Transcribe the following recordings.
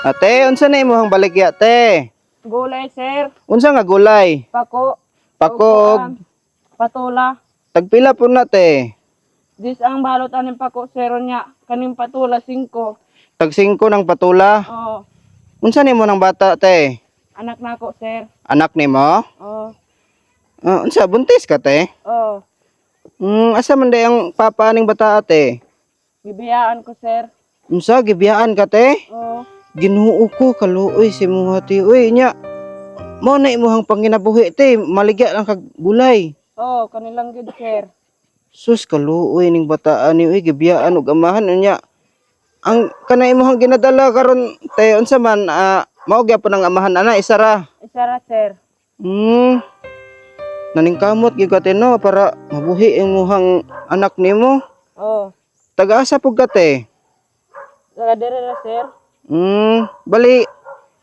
Ate, unsa na imong baligya, te? Gulay, sir. Unsa nga gulay? Pako. Pako og Upuan. Patula. Tagpila po na, te? Dis ang balot aning pako, sir, niya. Kaning patula, 5. Tag 5 ng patula. Oo. Unsa nimo ng bata, te? Anak nako, sir. Anak nimo? Oo. Ah, unsa, buntis ka, te? Oo. Asa man day ang papa ning bata, ate? Gibiyaan ko, sir. Unsa, gibiyaan ka, te? Oo. Ginoo ko, kaluoy si muha, te. Uy, nya. Mao na imuhang panginabuhi, te. Maligya lang kag gulay. Oo, kanilang gid, sir. Sus, kaluoy ning bataan ni, uy, gibiyaan og amahan unya. Ang kana imuhang ginadala karon, te, unsa man, mao gyapon ang amahan ana, isa ra? Isa ra, sir. Naningkamot gyud ka, te, no, para mabuhi ang imuhang anak nimo. Oo. Taga-asa pug ka, te? Taga dere ra, sir. Bali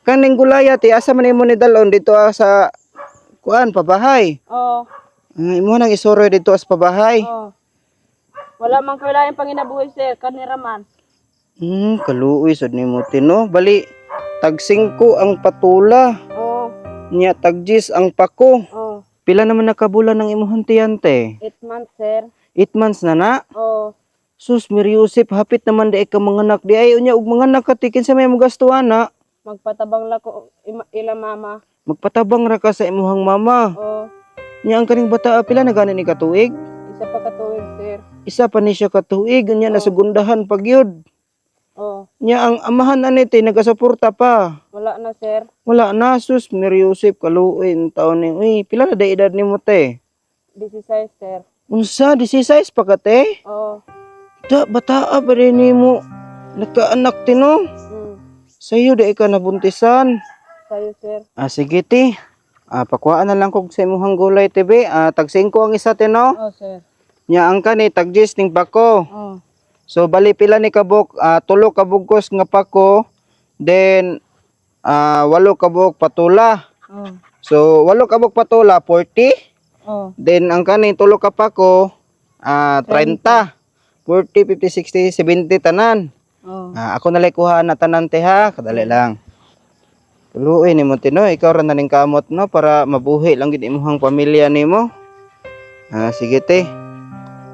kaning gulaya, te, asa man nimo ni dalon dito, sa kuan pabahay? Oo. Ah, imo nang isuroy dito sa pabahay. Oo. Wala man ko laing panginabuhi, sir. Kanira man. Kaluoy sad nimo, te, no. Bali tag 5 ang patula. Oo. Nya tag 10 ang pako. Oo. Pila naman nakabulan ng imuhang tiyan, te? 8 months, sir. 8 months na na. Oo. Sus, Mary Joseph, hapit naman di ka manganak di ay. Unya og manganak ka, te, kinsa may mogastuhan na? Magpatabang la ko ila mama. Magpatabang ra ka sa imuhang mama. Oo. Nya ang kaning bata, pila na gani ni katuig? Isa pa katuig, sir. Isa pa ni siya katuig, unya Oo. nasugundahan pag yun. Oo. Nya ang amahan ani, te, nagasuporta pa? Wala na, sir. Wala na. Sus, Mary Joseph, kaluoy taon ni. Uy, pila na day edad nimo, te? 16, sir. Unsa, 16 pa ka, te? Oo. Da, bataa pa rin nimo. Nagkaanak, te, no? Sayo di ka nabuntisan. Sayo, sir. Ah, sige, te. Ah, pakuhaan na lang kog sa imuhang gulay, te, be. Ah, tag 5 ang isa, te, no? Oo, sir. Nya ang kani tag 10 ning pako. Oo. So bali pila ni kabuk, tulo ka bugkos nga pako, then walo ka buok patula. Oo. So walo ka buok patula, 40. Oo. Then ang kani tulo ka pako, 30. 40, 50, 60, 70 tanan. Oo. Ah, ako na lang kuha na tanan, te, ha. Kadali lang. Tuluoy nimo, te, no, ikaw ra na ning kamot, no, para mabuhi lang gid imong pamilya nimo. Ah, sige, te.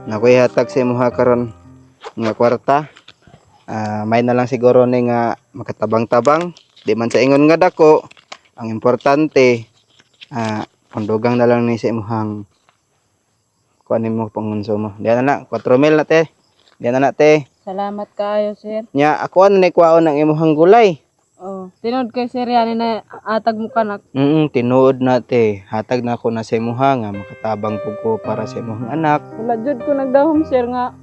Nakoy hatag sa imuha karon nga kwarta. Ah, may na lang siguro ni nga makatabang-tabang. Di man sa ingon nga dako. Ang importante, pandugang na lang ni sa imuhang kuan nimo pangonsumo. Diyan na na, 4 mil na, te. Diyan na na, te. Salamat kaayo, sir. Nya ako ano ni kwaon ang imuhang gulay. Oo. Tinod kay sir yani na atag mo kanak. Tinuod na, te. Hatag na ako na sa imuha nga makatabang pug ko para sa imuhang anak. Wala jud ko nagdahom, sir, nga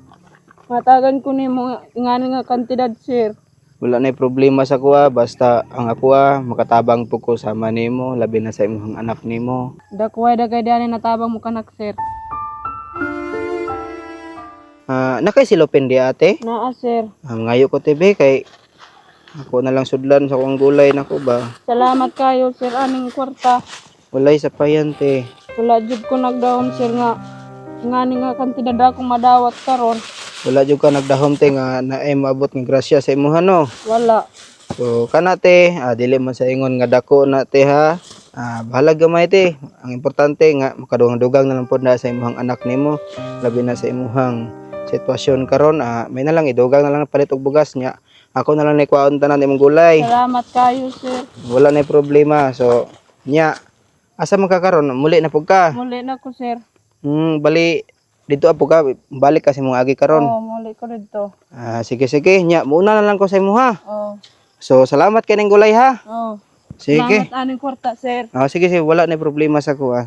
matagan ko nimo nga ngani nga kantidad, sir. Wala na problema sa kuha basta ang ako, makatabang pug ko sama nimo, labi na sa imuhang anak nimo. Dakway dagay diani natabang mo kanak, sir. Ah, nakay silupin di, ate? Naa, sir. Ang ngayo ko, te, be, kay ako na lang sudlan sa akong gulay nako ba. Salamat kayo, sir, aning kwarta. Walay sapayan, te. Wala jud ko nagdahom, sir, nga ngani nga kantidad akong madawat karon. Wala jud ka nagdahom, te, nga naay maabot nga grasya sa imuha, no? Wala. So kana, te, dili man sa ingon nga dako na, te, ha. Ah, bahalag gamay, te. Ang importante nga makadugang-dugang na lang pod na sa imuhang anak nimo, labi na sa imuhang sitwasyon karon, may na lang idugang na lang palit og bugas niya. Ako na lang ni kwaon tanan imong gulay. Salamat kayo, sir. Wala na problema. So nya asa man ka karon? Muli na pud ka? Muli na ko, sir. Bali dito po ka, balik ka sa imong agi karon. Oo, muli ko dito. Ah, sige sige, nya muna na lang ko sa imo, ha. Oo. So salamat kay ning gulay, ha. Oo. Sige. Salamat aning kwarta, sir. Ah, sige sige, wala na problema sa kuha.